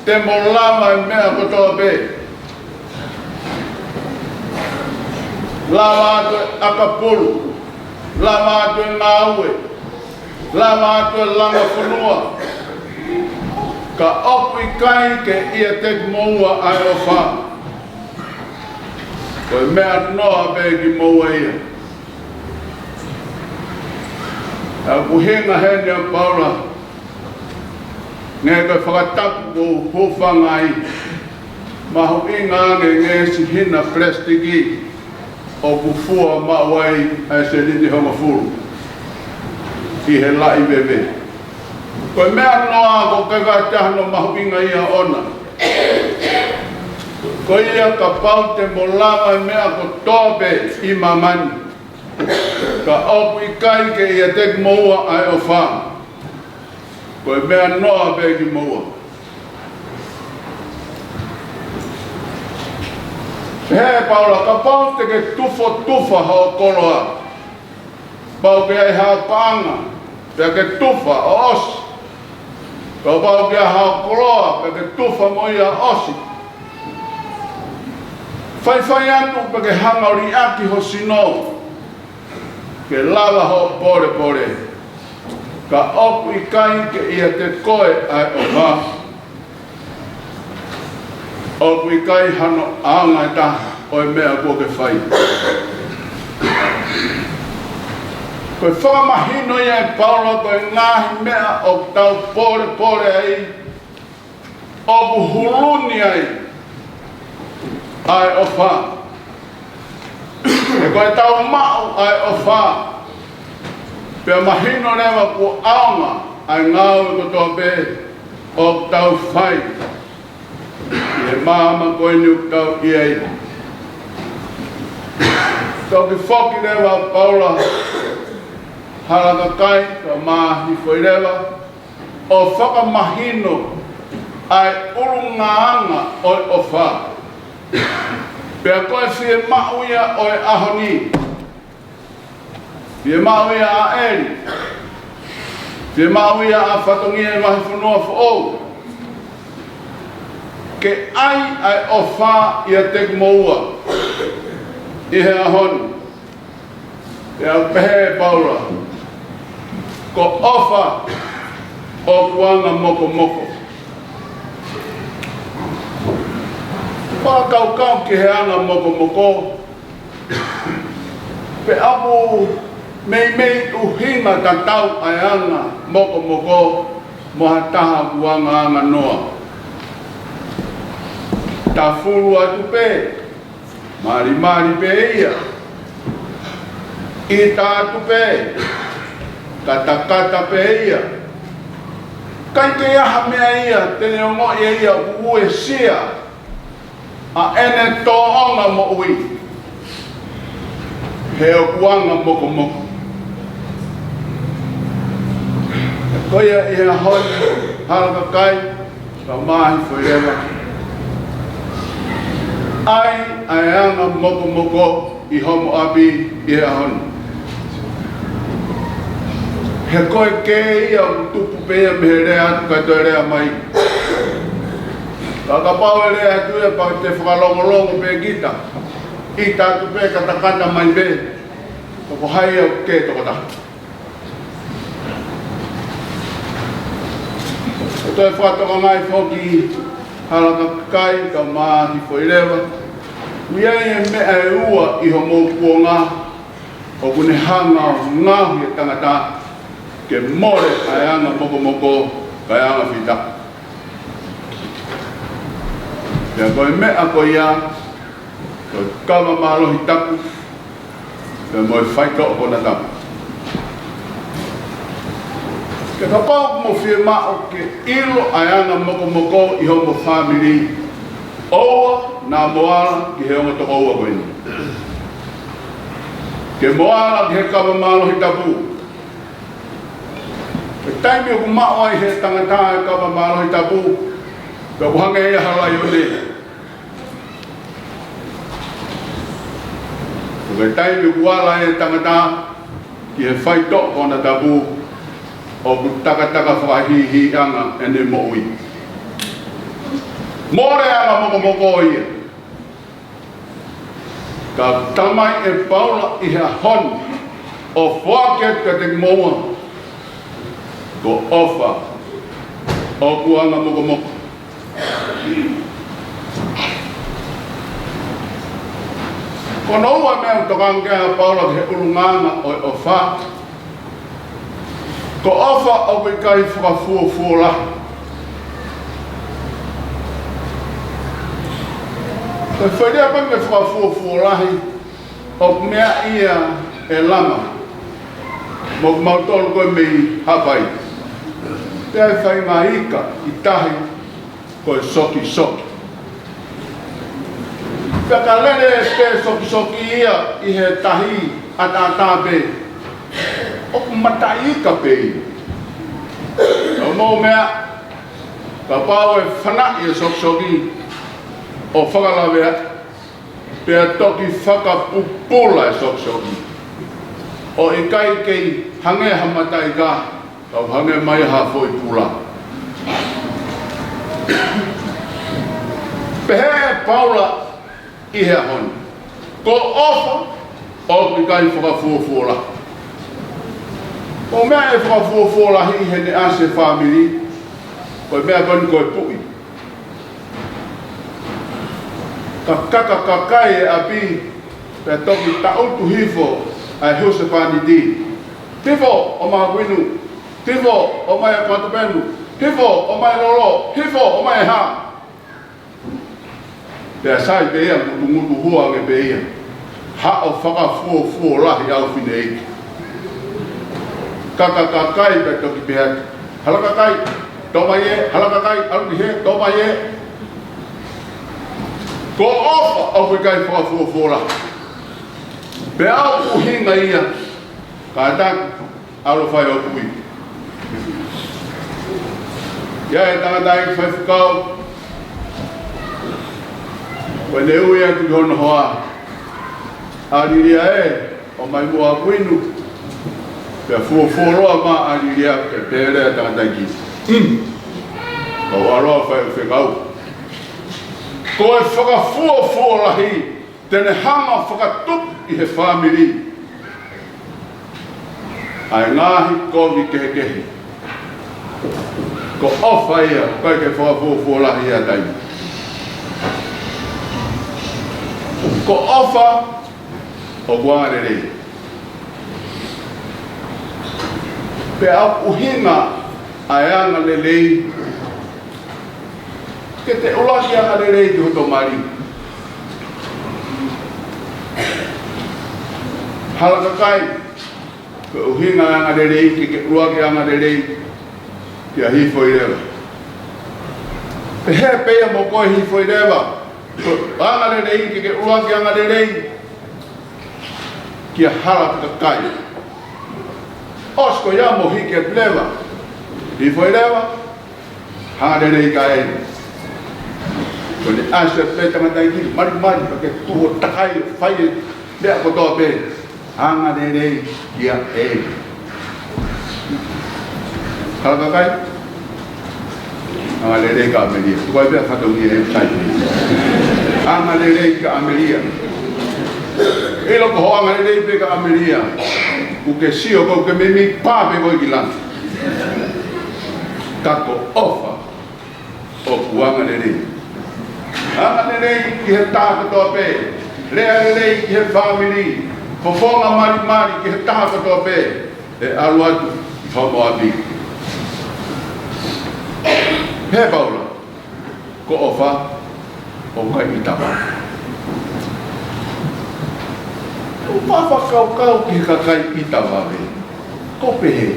te mo lava e meʻa kotoa pē, lava atu e ʻakapulu, lava atu e ngāue, lava atu e langa fonua, ka ʻoku ʻikai ke ʻiate kimoua ʻa e ʻofa, ko e meʻa noa pē kimoua ia. ʻA ia ʻoku hinga heni ʻa Paula, ngaahi ko e fakatapu ʻoku ou hūfanga ai, mahuʻinga ange ngaahi siʻi hina palesitiki ʻoku fua maʻu ai ʻa e sēniti hongofulu ʻi he laʻi veve. Ko e meʻa noa ko e kakato hono mahuʻinga ia ʻona. Ko ia kapau te mo lava e meʻa kotoa pē ʻi māmani, ka ʻoku ʻikai ke ʻiate kimoua ʻa e ʻofa, ko e meʻa noa pē kimoua. Pehē ʻe Paula, kapau te ke tufotufa hoʻo koloa, pau ke ʻi ai haʻo paʻanga, pea ke tufa ʻo ʻosi. Kapau ke ʻi ai haʻo koloa, pea ke tufa mo ia ʻo ʻosi. Faifai atu pea ke hanga ʻo liʻaki ho sino, ke lava hoʻo polepole, ka ʻoku ʻikai ke ʻiate koe ʻa e ʻofa, ʻoku ʻikai hano ʻaonga ʻe taha ʻo e meʻa kuo ke fai. Ko e fakamahino ia ʻe Paula ko e ngaahi meʻa ʻoku tau polepole ai, ʻoku huluni ai ʻa e ʻofa. He ko e tau maʻu ʻa e ʻofa, pea mahino leva kuo ʻaonga ʻa e ngāue kotoa pē ʻoku tau fai ʻi he māmani ko eni ʻoku tau ʻi ai. Toki foki leva ʻa Paula, hala kakai, kae ʻumaʻā Hifo ʻi Leva, ʻo fakamahino ʻa e ʻulungaanga ʻo e ʻofa. Pea ko e fiemaʻu ia ʻo e ʻaho ni, fiemaʻu ia ʻa ʻEli, fiemaʻu ia ʻa fatongia ʻi he vahefonua foʻou, ke ʻai ʻa e ʻofa ʻiate kimoua ʻi he ʻaho ni. Pea pehē ʻe Paula, ko e ʻofa ʻoku anga mokomoko. Fakakaukau ki he anga mokomoko, pea ʻoku meimei ʻuhinga tatau ʻa e anga mokomoko mo ha taha ʻoku angaanga noa. Tafulu atu pē, malimali pē ia. ʻIta atu pē, katakata pē ia. ʻIkai ke ʻi ai ha meʻa ia te ne ongoʻi ʻe ia ʻoku uesia ʻa ʻene tōʻonga moʻui, he ʻoku anga mokomoko. Ko ia ʻi he ʻaho ni, hala kakai, kae ʻumaʻā Hifo ʻi Leva, ʻai ʻa e anga mokomoko ʻi homo ʻapi ʻi he ʻaho ni. He ko e kē ia ʻoku tupu pē ia mei he lea atu kae toe lea mai. Ka kapau ʻe lea atu ia pea te fakalongolongo pē kita, ʻita atu pē, katakata mai pē, ko hai ia ʻoku kē tokotaha. ʻO toe fakatokangaʻi foki, hala kakai, kae ʻumaʻā Hifo ʻi Leva, ʻoku ʻi ai e meʻa ʻe ua ʻi homou kuonga ʻoku ne hanga ʻo ngaohi e tangata ke mole ʻa e anga mokomoko kae anga fita. Pea ko e meʻa ko ia, ko e kava mālohi tapu, pea mo e faitoʻo konatapu. Ke kapau ʻoku mo fiemaʻu ke ʻilo ʻa e anga mokomoko ʻi homo fāmili, ʻOua naʻa mo ala ki he ongo tokoua ko eni. Ke mo ala ki he kava mālohi tapu. Ko e taimi ʻoku maʻu ai ʻe he tangata e kava mālohi tapu, pea ʻoku hangē ia ha laione. Ko e taimi ʻoku ala ai e tangata ki he faitoʻo konatapu, ʻoku takataka fakahīhīʻanga ʻene moʻui. Mole anga mokomoko ia. Ka talamai ʻe Paula ʻi he ʻaho ni, ʻo foaki atu kiate kimoua, ko ʻofa ʻoku anga mokomoko. Ko hono ua meʻa ʻoku tokanga ki ai ʻa Paula ki he ʻulungaanga ʻo e ʻofa. Ko ʻofa ʻoku ʻikai fakafuofuolahi. Ko e foʻi lea ko eni fakafuofuolahi, ʻoku meaʻi ia ʻe Lama mo kimautolu ko ē mei Havaii. Pea ʻe fai ngaahi ika ʻi tahi ko e sokisoki. Pea ka lele pē sokisoki ia ʻi he tahi ʻataʻatā pē, ʻoku mataʻi ika pē ia. Ka mou meʻa, kapau ʻe fanaʻi e sokisoki ʻo fakalavea, pea toki fakapupula e sokisoki, ʻo ʻikai kei hangē ha mataʻi ika, kau hangē mai ha foʻi pula. Pehē ʻe Paula ʻi he ʻaho ni, ko ʻofa ʻoku ʻikai fakafuofuolahi. Ko e meʻa ʻe fakafuofuolahi heʻene ʻasi e fāmili, ko e meʻa ko eni ko e puʻi. Ka kakakakai e ʻapi, pea toki taʻutu hifo ʻa e husepāniti. Hifo ʻo mai ʻaku inu, hifo ʻo mai ʻaku atu penu, hifo ʻo mai lolo, hifo ʻo mai hā. Pea sai pē ia, ngutungutu hua ange pē ia. Haʻo fakafuofuolahi ʻaho fineʻeiki. Kakakakai pea toki pehē atu, hala kakai, tō mai ē, hala kakai, ʻalu ki hē, tō mai ē. Ko ʻofa ʻoku ʻikai fakafuofuolahi. Pea ʻoku ʻuhinga ia, kātaki ʻalu ʻo fai hoʻo puʻi. ʻI ai e tangataʻeiki faifekau, ko ʻene ui atu ki hono hoa, ʻAlilia ē, ʻomai muʻa ʻaku inu. Pea fuofuoloa mai ʻa ʻAlilia, pea pehē leva e tangataʻeiki, "Mm. Kau ʻalu ʻo fai hoku fekau." Ko e fakafuofuolahi te ne hanga ʻo fakatupu ʻi he fāmili ʻa e ngaahi kovi kehekehe. Ko ʻofa ia, ʻoku ʻikai ke fakafuofuolahi ia taimi. Ko ʻofa ʻoku angalelei. Pea ʻoku ʻuhinga ʻa e angalelei ke te ʻuluaki angalelei ki hoto mali. Hala kakai, ko e ʻuhinga e angalelei ke ke ʻuluaki angalelei kia Hifoileva. Pehē pē ia mo koe Hifoileva, ko e angalelei ke ke ʻuluaki angalelei kia hala kakai. ʻOsi ko ia mo hiki atu leva, Hifoileva, angalelei ka eni. Ko ʻene ʻasi pē tangataʻeiki, malimali, pea ke tuʻu ʻo takai ʻo fai e meʻa kotoa pē. Angalelei kia eni. Hala kakai, angalelei kia ʻAmelia. Tuku ai pē ha fatongia ʻe sai. Angalelei kia ʻAmelia. ʻIlo ko hoʻo angalelei pē kia ʻAmelia, ʻoku ke sio koe ʻoku ke meimei pā pē koe ki langi. Ka ko ʻofa ʻoku angalelei. Angalelei ki he taha kotoa pē. Lea lelei ki he fāmili. Fofonga malimali ki he taha kotoa pē. ʻE ʻalu atu ʻi homo ʻapi. Pehē ʻe Paula, ko ʻofa ʻoku ʻikai ʻita vave. ʻOku ou fakakaukau ki he kakai ʻita vave. ʻOku ou pehē,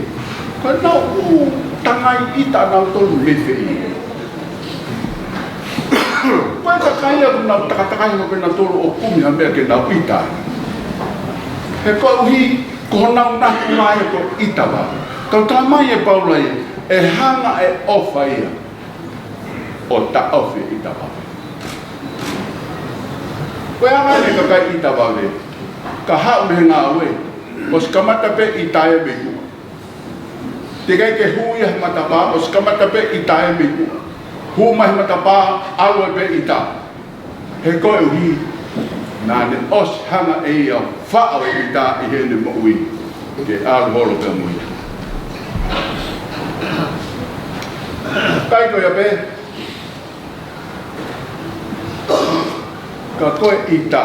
ka naʻa nau tangai ʻita nautolu mei fē? Ko e kakai ia ʻoku nau takatakai mo ke nau tolo ʻo kumi ha meʻa ke nau ʻita. He koeʻuhi, ko honau natunga ia ko e ʻita vave. Ka ʻoku talamai ʻe Paula ia, ʻe hanga ʻe he ʻofa ia ʻo taʻofi e ʻita vave. Ko e anga ʻeni e kakai ʻita vave, ka haʻu mei he ngāue, ʻosi kamata pē ʻita ia mei tuʻa. Teʻeki ai ke hū ia he matapā, ʻosi kamata pē ʻita ia mei tuʻa. Hū mai he matapā, ʻalu ai pē ʻita. He koeʻuhi, naʻa ne ʻosi hanga ʻe ia ʻo faʻo e ʻita ʻi heʻene moʻui, ke ʻalu holo pē mo ia. Kai ko ia pē, ka ko e ʻita,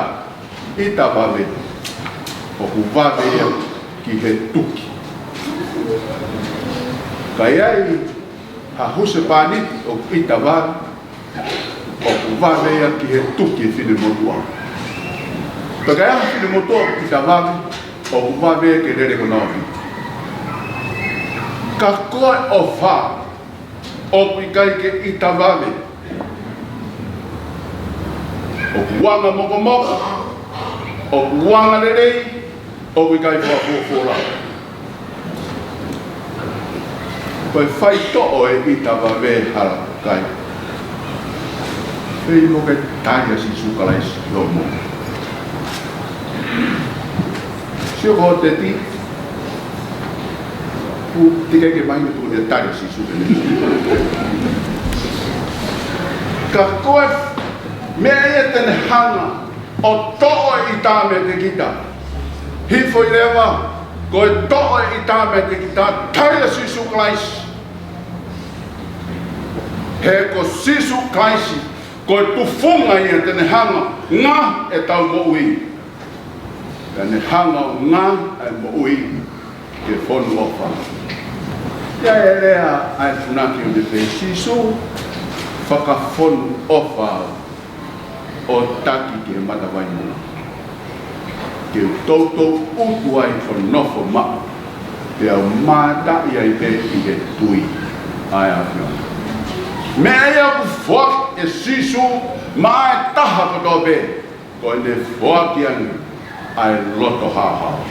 ʻita vave, ʻoku vave ia ki he tuki. Ka ʻi ai ha husepāniti ʻoku ʻita vave, ʻoku vave ia ki he tuki e finemotuʻa. Pea ka ʻi ai ha finemotuʻa ʻoku ʻita vave, ʻoku vave ia ke lele ki hono ʻapi. Ka ko e ʻofa, ʻoku ʻikai ke ʻita vave. ʻOku anga mokomoko, ʻoku anga lelei, ʻoku ʻikai fakafuofuola. Ko e faitoʻo e ʻita vave, hala kakai, fai mo ke tali ʻa Sīsū Kalaisi ki hoʻo moʻui. Sio ko e teti, ʻoku teʻeki ke mahino tuʻu ia tali ʻa Sīsū Kalaisi. Ka ko e meʻa ia te ne hanga ʻo toʻo e ʻita meiate kita. Hifo ʻi leva, ko e toʻo e ʻita meiate kita, tali ʻa Sīsū Kalaisi. He ko Sīsū Kalaisi, ko e tufunga ia te ne hanga ʻo ngaohi ʻetau moʻui. Te ne hanga ʻo ngaohi ʻa e moʻui ke fonu ʻofa. ʻI ai e lea ʻa e punake ʻo ne pehē, Sīsū, fakafonu ʻofa ʻo taki ki he matavai moʻui. Ke u toutou ʻutu ai ʻo nofo maʻu, pea u mātaʻi ai pē ʻi he tui ʻa e ʻAfiona. Meʻa ia ʻoku foaki ʻe Sīsū maʻa e taha kotoa pē, ko ʻene foaki ange ʻa e loto haohaoa.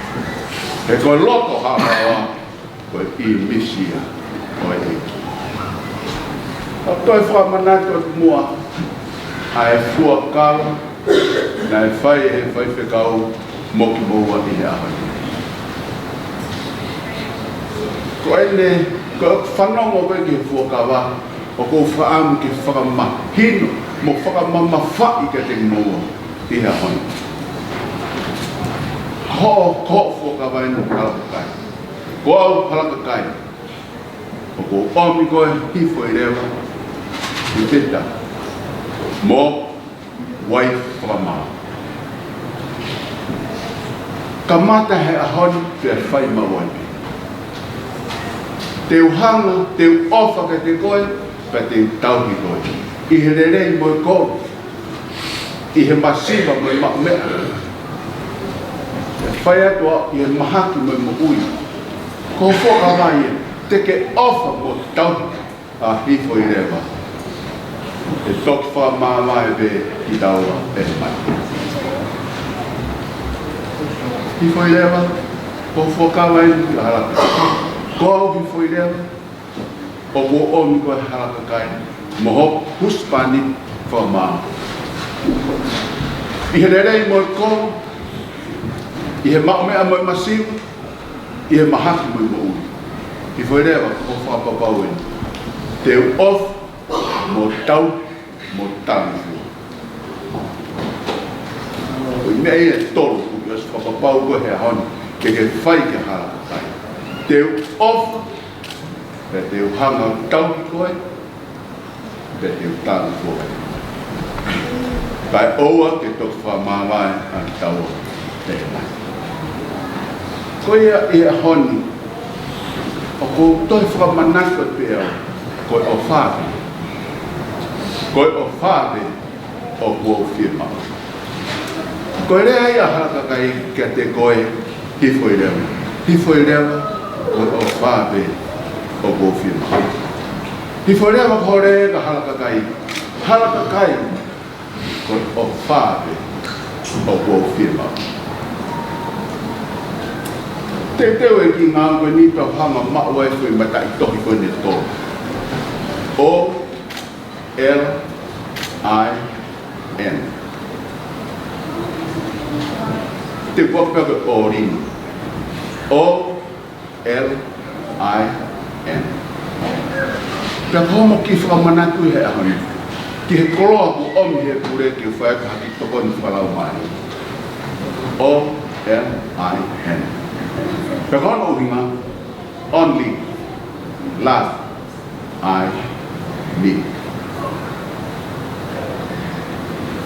He ko e loto haohaoa, ko e ʻīmisi ia ʻo e ʻEiki. ʻOku toe fakamanatu atu muʻa ʻa e fuakava naʻe fai ʻe he faifekau mo kimoua ʻi he ʻaho ni. Ko ʻene, ko e fanongo ko ē ki he fuakava, ʻoku ou fakaʻamu ke fakamahino mo fakamamafaʻi kiate kimoua ʻi he ʻaho ni. Hoʻo, ko hoʻo fuakava eni, hala kakai. Ko au, hala kakai, ʻoku ou ʻomi koe hifo ʻi leva, ʻi peta mo uaifi fakamaau. Kamata he ʻaho ni pea fai maʻu ai pē. Te u hanga, te u ʻofa kiate koe, pea te u tauhi koe ʻi he lelei mo e kovi, ʻi he masiva mo e maʻumeʻa, pea fai atu ʻi he mahaki mo e moʻui. Ko e fuakava ia, te ke ʻofa mo tauhi ʻa Hifo ʻi Leva. ʻE toki fakamāvae pē kitaua ʻe he mate. Hifo ʻi Leva, ko e fuakava eni ki he hala kakai. Ko au Hifo ʻi Leva, ʻoku ou ʻomi koe hala kakai mo hoku husepāniti fakamaau. ʻI he lelei mo e kovi, ʻi he maʻumeʻa mo e masiva, ʻi he mahaki mo e moʻui. Hifo ʻi Leva, ko e fakapapau eni. Te u ʻofa mo tauhi mo talangofua. Ko e meʻa ia ʻe tolu ʻoku ʻosi fakapapau ko ē he ʻaho ni ke ke fai ki he hala kakai. Te u ʻofa, pea te u hanga ʻo tauhi koe, pea te u talangofua. Kae ʻoua ke toki fakamāvae ʻa kitaua ʻe he mate. Ko ia ʻi he ʻaho ni, ʻoku ou toe fakamanatu atu pē au, ko e ʻofa pē. Ko e ʻofa pē ʻoku ou fiemaʻu. Ko e lea ia ʻa e hala kakai kiate koe, Hifo ʻi Leva. Hifo ʻi Leva, ko e ʻofa pē ʻoku ou fiemaʻu. Hifo ʻi Leva ko e lea ʻa e hala kakai. Hala kakai, Ko e ʻofa pē ʻoku ou fiemaʻu. Teuteu e kiʻi ngāue ko eni pea u hanga ʻo maʻu ai e foʻi mataʻitohi ko eni ʻe tolu. O L I N. Te u ʻofa pē ko e ʻōlino. O L I N. Pea ko hoʻomo kiʻi fakamanatu ʻi he ʻaho ni ki he koloa kuo ʻomi ʻe he pule ke fai atu ha kiʻi tokoni fakalaumālie. O L I N. Pea ko hono ʻuhinga, only, love, I, me.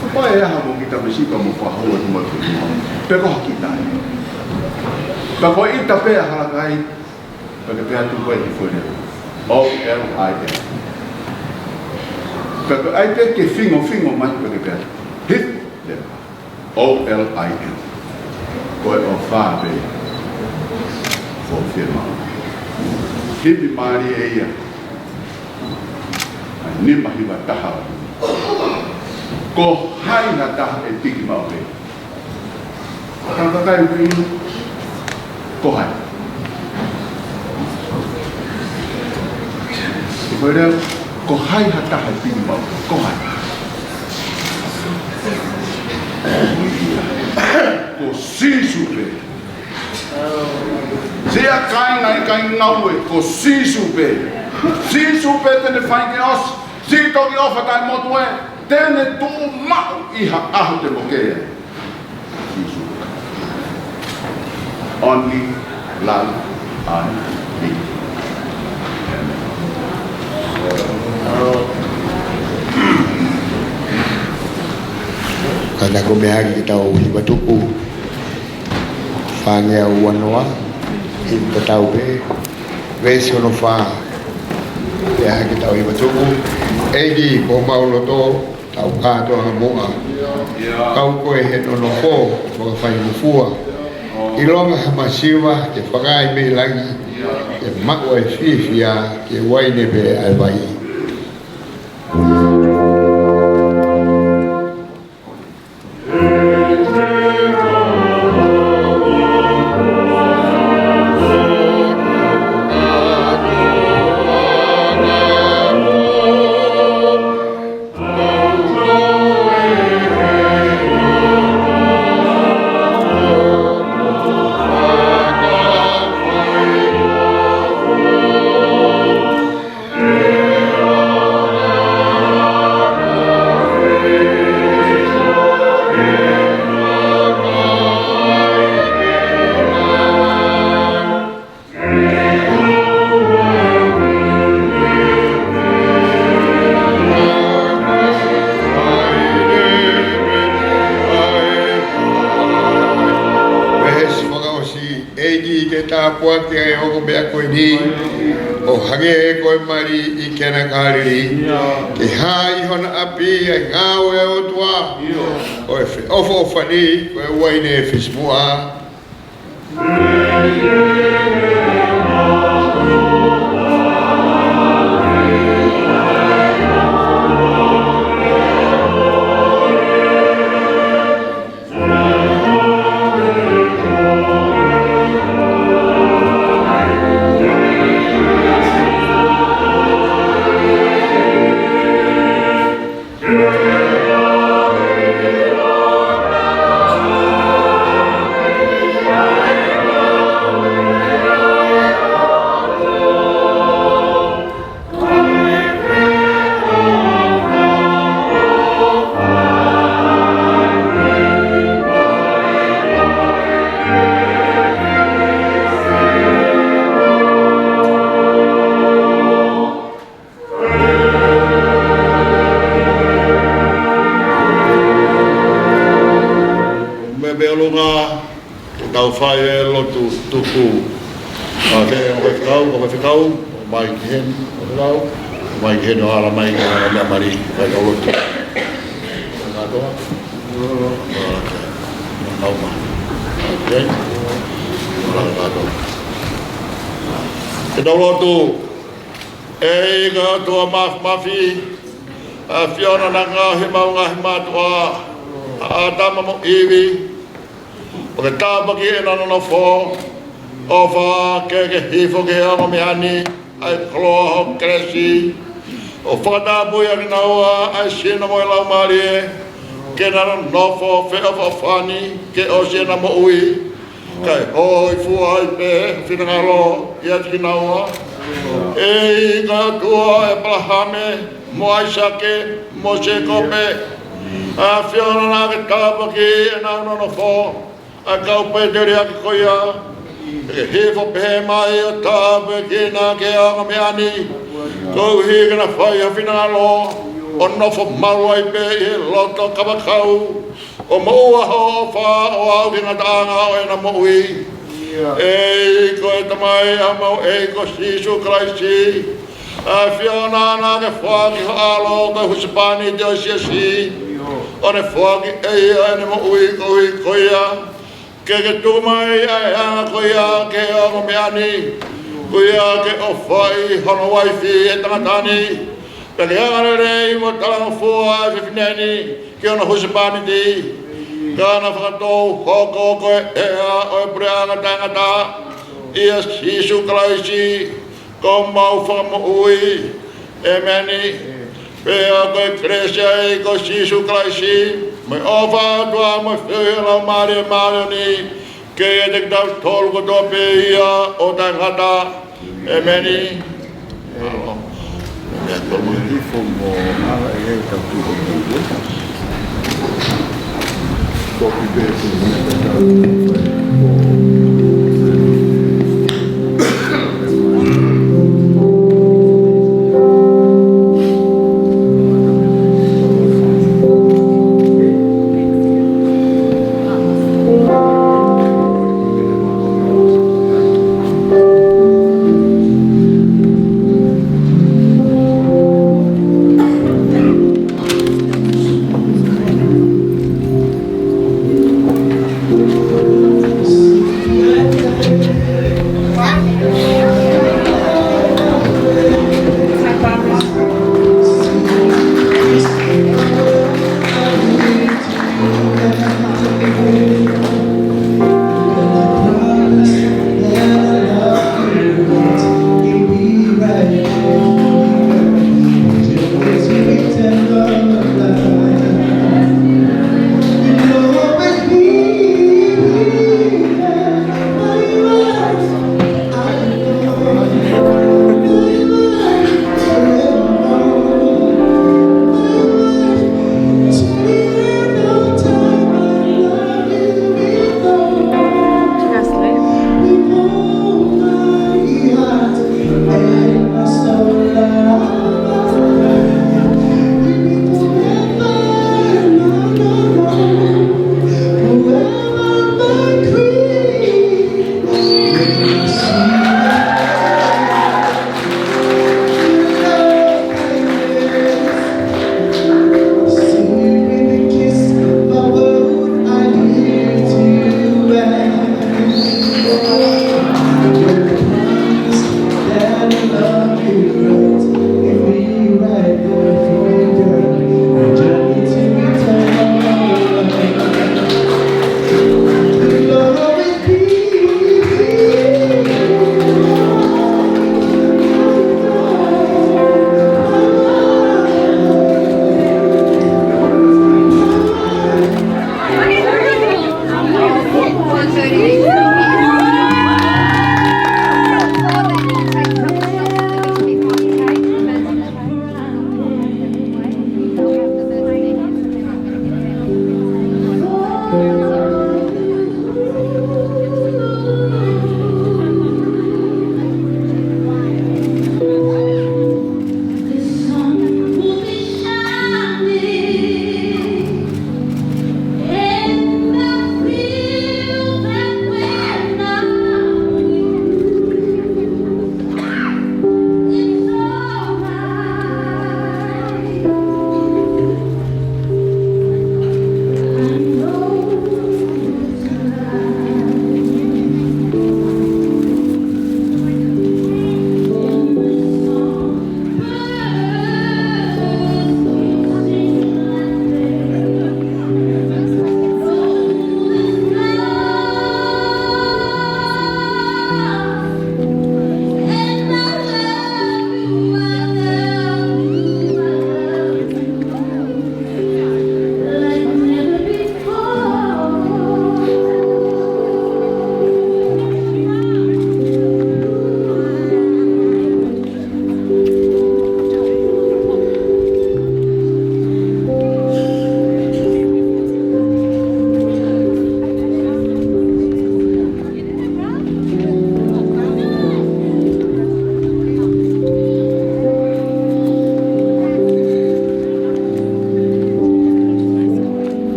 Kapau ʻe ʻi ai ha moʻui ki he tamasiʻi pea mo fakaholo ki he motu. Pea ko ha kita. Pea ko e ʻita pē ʻa Halakai, pea ke pehē atu ko e hifo leva. O L I N. Pea ko e ʻai pē ke fingofingo mai pea ke pehē atu. Hifo leva. O L I N. Ko e ʻofa pē ʻoku ou fiemaʻu. Himi mālie ia. ʻA e nima hiva taha. Ko hai ha taha ʻe piki maʻu pē? Ka kakai pē inu. Ko hai? Ko e lea, ko hai ha taha ʻe piki maʻu? Ko hai? Ko Sīsū pē. Siʻa kāinga ʻikai ngāue, ko Sīsū pē. Sīsū pē te ne fai ke ʻosi. Siʻi toki ʻofa taʻemotu ē, te ne tuʻu maʻu ʻi ha ʻaho te mo kē. Sīsū. Only love and me. Ka naʻa ko e meʻa ke tau hiva tuku. Fāngeau uanoa, hiva tatau pē, veesi hono fā. Pea ke tau hiva tuku. ʻEiki, ko homau loto, tau kātoa muʻa. Kau koe he nonofo, fakafaingofua. ʻIlonga ha masiva, ke fakahā mei langi, ke maʻu ʻa e fiefia, ke uaine pē ʻa e vai. Veesi fakaʻosi. ʻEiki, ke tāpuakiʻi ʻa e ongo meʻa ko eni, ʻo hangē ko e mali ʻi Kena Kāleli, ke hā ʻi hona ʻapi ʻa e ngāue ʻa e ʻOtua, ko e feʻofoʻofani, ko e uaine fisimuʻa. Meʻa meʻa longa, ʻoku tau fai e lotu tuku. ʻA, ke ʻo e fekau, ʻo e fekau, ʻomai ki heni, ʻo e fekau, ʻomai ki heni ʻo ala mai ki he meʻa mali, fai ʻo lotu. Kātoa. ʻOkei. Nau ma. ʻOkei. Kātoa. Ke tau lotu. ʻEiki ʻOtua Māfimafi, ʻAfiona, naʻa ke ngaohi ʻemau ngaahi mātuʻa, ʻa ʻĀtama mo ʻIvi, ʻo ke tāpuakiʻi ʻena nonofo. ʻOfa ke ke hifo ki he ongo meʻa ni ʻa e koloa ho kelesi, ʻo fakatapui ʻa kinaua ʻa e sino mo e laumālie, ke na nonofo feʻofoʻofani ke ʻosi ʻena moʻui, kae hōifua ai pē ho finangalo ʻiate kinaua. ʻEiki ko e ʻOtua ʻo ʻĒpalahame mo ʻAisake mo Sēkope, ʻAfiona, naʻa ke tāpuakiʻi ʻenau nonofo ʻa e kau pēteliake ko ia, ke hifo pehē mai ʻo tāpuekina ki he ongo meʻa ni, koeʻuhi ke na fai ho finangalo, ʻo nofo malu ai pē ʻi he loto kapakau, ʻo moʻua ho ʻofa ʻo aʻu ki he ngataʻanga ʻo ʻena moʻui. ʻEiki ko e Tamai ʻa homau ʻEiki ko Sīsū Kalaisi, ʻAfiona, naʻa ke foaki ho ʻAlo ko e husepāniti ʻo e siasi, ʻo ne foaki ʻe ia ʻene moʻui koeʻuhi ko ia, ke ke tuku mai ʻa e anga ko ia ki he ongo meʻa ni, ko ia ke ʻofaʻi hono uaifi ʻe he tangata ni, pea ke angalelei mo talangofua ʻa e fefine ni ki hono husepāniti, ka na fakatou hoko ko e ʻea ʻo e puleʻanga taʻengata, ʻia Sīsū Kalaisi ko homau Fakamoʻui. ʻEmeni. Pea ko e kelesi ʻa e ʻEiki ko Sīsū Kalaisi, mo e ʻofa ʻa e ʻOtua, mo e feohi ʻa e Laumālie Māʻoniʻoni, ke ʻiate kitautolu kotoa pē ia ʻo taʻengata. ʻEmeni.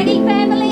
Happy family.